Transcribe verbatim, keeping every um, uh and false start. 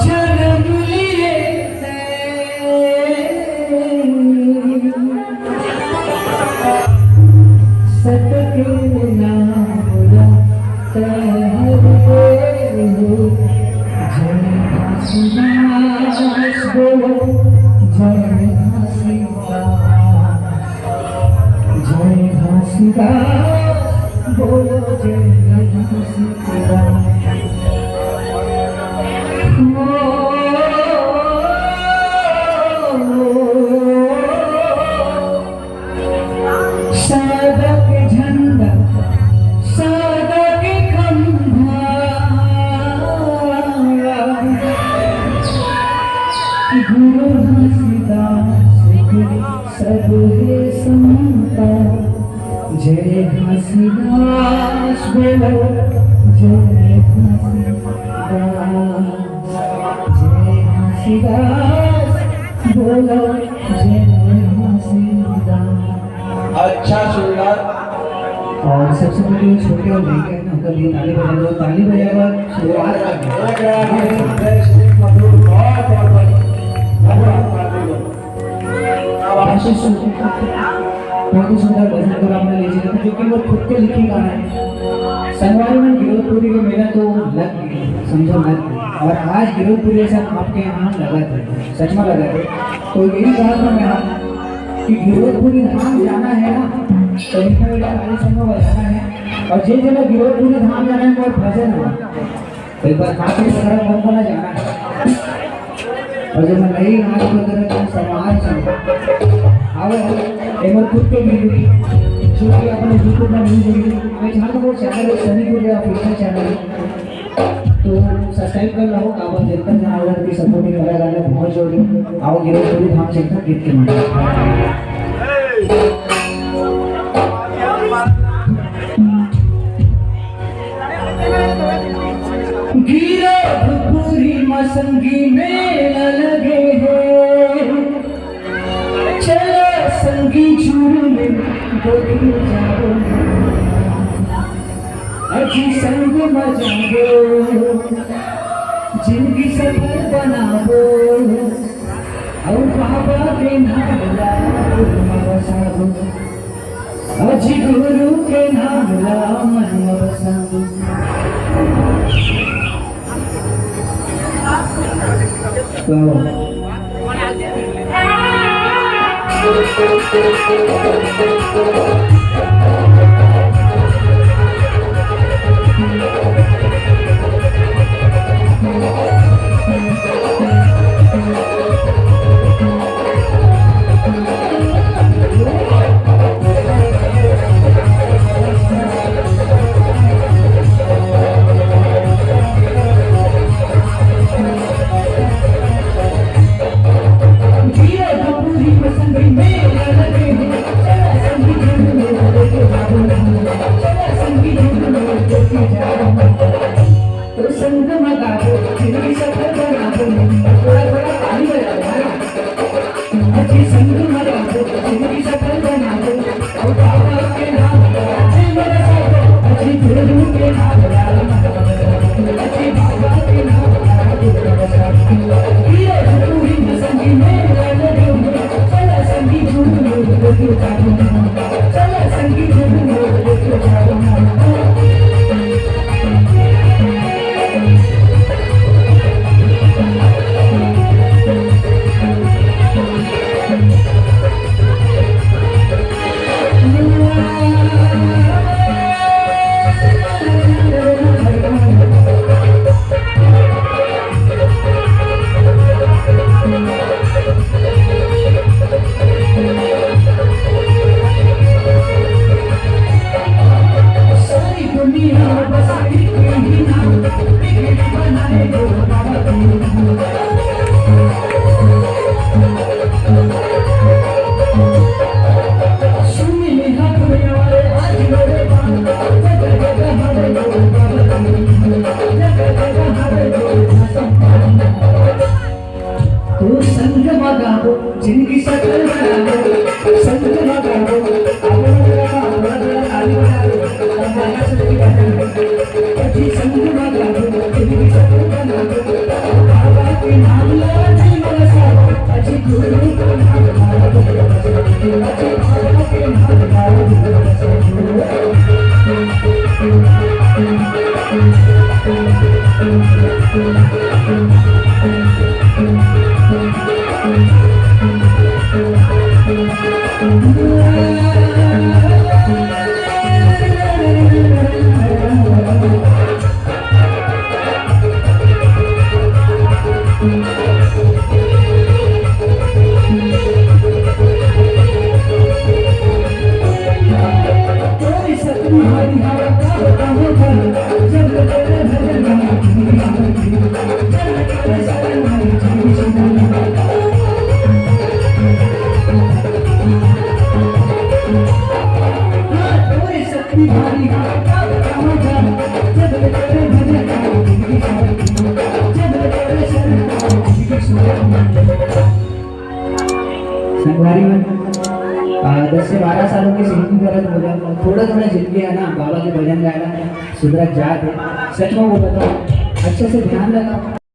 जन्म लिए सतके नाम ला तहरे हो। जय घासीदास बोलो, जय घासीदास। जय घासीदास बोलो, जय घासीदास। ओ, सादा के झंडा, सादा के खंभा, गुरु घासीदास के सब हे समता। जय घासीदास बोलो, जय घासीदास। जय घासीदास बोलो, जय घासीदास। अच्छा सुंदर। और सबसे पहले ये छोटे और लड़के हैं ना, उनका लिए ताली बजा दो, ताली बजाएगा, शुरुआत कर दो। एक राग है, श्री मधुर, बहुत, बहुत, बहुत, बहुत, बहुत, बहुत। बहुत ही सुंदर, बहुत ही सुंदर भजन को आपने ले लिया, जो कि वो खुद के लिखे गाना है। संगवारी मन, गिरौदपुरी के मेला तो लग गए, समझो लग गए। और आज गिरौदपुरी ऐसा आपके यहाँ लगा थे, सच में लगा थे। तो यही कहा था मैं कि गिरौदपुरी धाम जाना है ना, तो इतना बेटा खाली संगो बजाना है। और जे जगह गिरौदपुरी धाम जाना है, वो भजन है। एक बार हाथ में खड़ा होकर ना जाना है। और जब मैं नई नाच को तरह तुम समाज में आओ, एक बार खुद के भी, जो कि अपने YouTube में नहीं जुड़ी, मैं चाहता हूँ वो चैनल है, सनी गुर्जर ऑफिशियल चैनल है, तो सब्सक्राइब कर लो। आप जनता जनार्दन की सपोर्टिंग करेगा ना, बहुत जरूरी। आओ गिरौदपुरी धाम चलता गीत के माध्यम। गिरौदपुरी म संगी मेला लगे हे, चला संगी जुलूस में देखी जाबो, अजी संग म जाबो, जिनगी सफल बनाबो, अउ बाबा के नाम ला बसाबो। अजी गुरु के नाम ला मन म बसाबो। तो तो संग म गाबो, जिनगी सफल बनाबो। थोड़ा, थोड़ा ताली बजाओ, है ना? अजी संग म गाबो, जिनगी सफल बनाबो। अउ बाबा के नाम, अजी मेरे साथ, अजी गुरु के नाम, अजी बाबा के नाम, ये तू ही संगी में रहने दो। चला संगी झूम लो, देखो जादू। चला संगी झूम लो, देखो जादू। तू संग म गाबो, जिनगी सफल बनाबो, संग म गाबो, अपना जगह, अपना जगह, ताली बजा दो, अपना जगह से ताली बजा दो। जी संग म गाबो, जिनगी सफल बनाबो, संगवारी मन, आ, दस से बारह सालों के सिंगिंग करत हो गया, थोड़ा थोड़ा जिंदगी है ना, बाबा के भजन गायला सुधरत जात है। सच में वो बताओ, अच्छे से ध्यान रखा।